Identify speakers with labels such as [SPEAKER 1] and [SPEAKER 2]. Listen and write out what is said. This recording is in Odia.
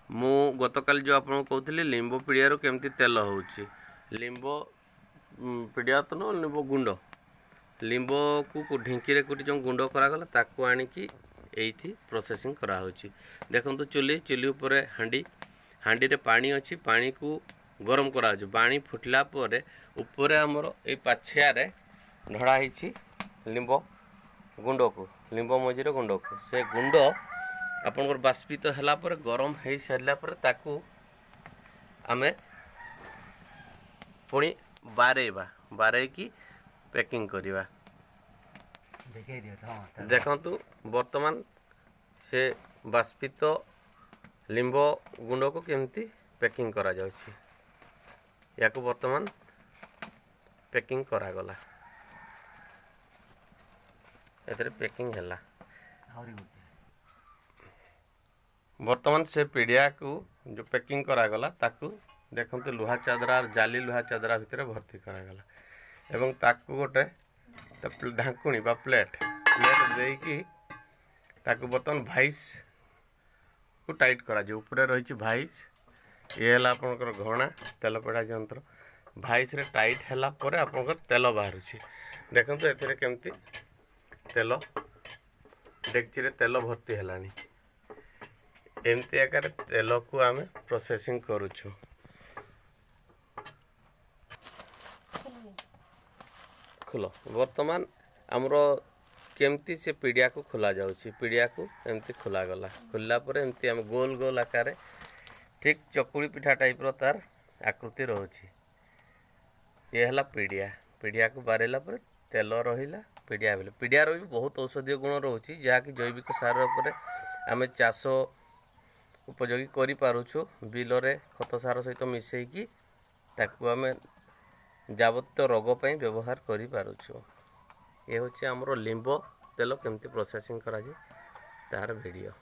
[SPEAKER 1] ମୁଁ ଗତକାଲି ଯେଉଁ ଆପଣଙ୍କୁ କହୁଥିଲି ଲିମ୍ବ ପିଡ଼ିଆରୁ କେମିତି ତେଲ ହେଉଛି। ଲିମ୍ବ ପିଡ଼ିଆ ତ ନୁହଁ, ଲିମ୍ବ ଗୁଣ୍ଡ, ଲିମ୍ବକୁ ଢିଙ୍କିରେ କୁଟି ଯେଉଁ ଗୁଣ୍ଡ କରାଗଲା, ତାକୁ ଆଣିକି ଏଇଠି ପ୍ରୋସେସିଂ କରାହେଉଛି। ଦେଖନ୍ତୁ, ଚୁଲି, ଚୁଲି ଉପରେ ହାଣ୍ଡି, ହାଣ୍ଡିରେ ପାଣି ଅଛି। ପାଣିକୁ ଗରମ କରାହେଉଛି। ପାଣି ଫୁଟିଲା ପରେ ଉପରେ ଆମର ଏଇ ପାଛିଆରେ ଢଳା ହେଇଛି ଲିମ୍ବ ଗୁଣ୍ଡକୁ, ଲିମ୍ବ ମଞ୍ଜିର ଗୁଣ୍ଡକୁ। ସେ ଗୁଣ୍ଡ ଆପଣଙ୍କର ବାଷ୍ପିତ ହେଲା ପରେ, ଗରମ ହେଇସାରିଲା ପରେ ତାକୁ ଆମେ ପୁଣି ବାରେଇବା, ବାରେଇକି ପ୍ୟାକିଂ କରିବା।
[SPEAKER 2] ଦେଖେଇ ଦିଅ ତ, ହଁ।
[SPEAKER 1] ଦେଖନ୍ତୁ, ବର୍ତ୍ତମାନ ସେ ବାଷ୍ପିତ ଲିମ୍ବ ଗୁଣ୍ଡକୁ କେମିତି ପ୍ୟାକିଂ କରାଯାଉଛି। ୟାକୁ ବର୍ତ୍ତମାନ ପ୍ୟାକିଂ କରାଗଲା। ଏଥିରେ ପ୍ୟାକିଂ ହେଲା।
[SPEAKER 2] ଆହୁରି ଗୋଟେ।
[SPEAKER 1] ବର୍ତ୍ତମାନ ସେ ପିଡ଼ିଆକୁ ଯେଉଁ ପ୍ୟାକିଂ କରାଗଲା, ତାକୁ ଦେଖନ୍ତୁ, ଲୁହା ଚାଦରା, ଜାଲି ଲୁହା ଚାଦରା ଭିତରେ ଭର୍ତ୍ତି କରାଗଲା ଏବଂ ତାକୁ ଗୋଟେ ଢାଙ୍କୁଣୀ ବା ପ୍ଲେଟ୍ ଦେଇକି ତାକୁ ବର୍ତ୍ତମାନ ଭାଇସ୍କୁ ଟାଇଟ୍ କରାଯିବ। ଉପରେ ରହିଛି ଭାଇସ୍। ଇଏ ହେଲା ଆପଣଙ୍କର ଘଣା, ତେଲ ପେଡ଼ା ଯନ୍ତ୍ର। ଭାଇସ୍ରେ ଟାଇଟ୍ ହେଲା ପରେ ଆପଣଙ୍କର ତେଲ ବାହାରୁଛି। ଦେଖନ୍ତୁ, ଏଥିରେ କେମିତି ତେଲ, ଡେକ୍ଚିରେ ତେଲ ଭର୍ତ୍ତି ହେଲାଣି। ଏମିତି ଆକାରରେ ତେଲକୁ ଆମେ ପ୍ରୋସେସିଂ କରୁଛୁ। ଖୋଲ। ବର୍ତ୍ତମାନ ଆମର କେମିତି ସେ ପିଡ଼ିଆକୁ ଖୋଲା ଯାଉଛି। ପିଡ଼ିଆକୁ ଏମିତି ଖୋଲାଗଲା। ଖୋଲିଲା ପରେ ଏମିତି ଆମେ ଗୋଲ ଗୋଲ ଆକାରରେ, ଠିକ୍ ଚକୁଳି ପିଠା ଟାଇପ୍ର ତାର ଆକୃତି ରହୁଛି। ଇଏ ହେଲା ପିଡ଼ିଆ। ପିଡ଼ିଆକୁ ବାରେଇଲା ପରେ ତେଲ ରହିଲା, ପିଡ଼ିଆ ବୋଇଲେ। ପିଡ଼ିଆର ବି ବହୁତ ଔଷଧୀୟ ଗୁଣ ରହୁଛି, ଯାହାକି ଜୈବିକ ସାର ଉପରେ ଆମେ ଚାଷ ଉପଯୋଗୀ କରିପାରୁଛୁ। ବିଲରେ ଖତ ସାର ସହିତ ମିଶାଇକି ତାକୁ ଆମେ ଯାବତୀୟ ରୋଗ ପାଇଁ ବ୍ୟବହାର କରିପାରୁଛୁ। ଏ ହେଉଛି ଆମର ଲିମ୍ବ ତେଲ କେମିତି ପ୍ରୋସେସିଂ କରାଯାଏ ତାର ଭିଡ଼ିଓ।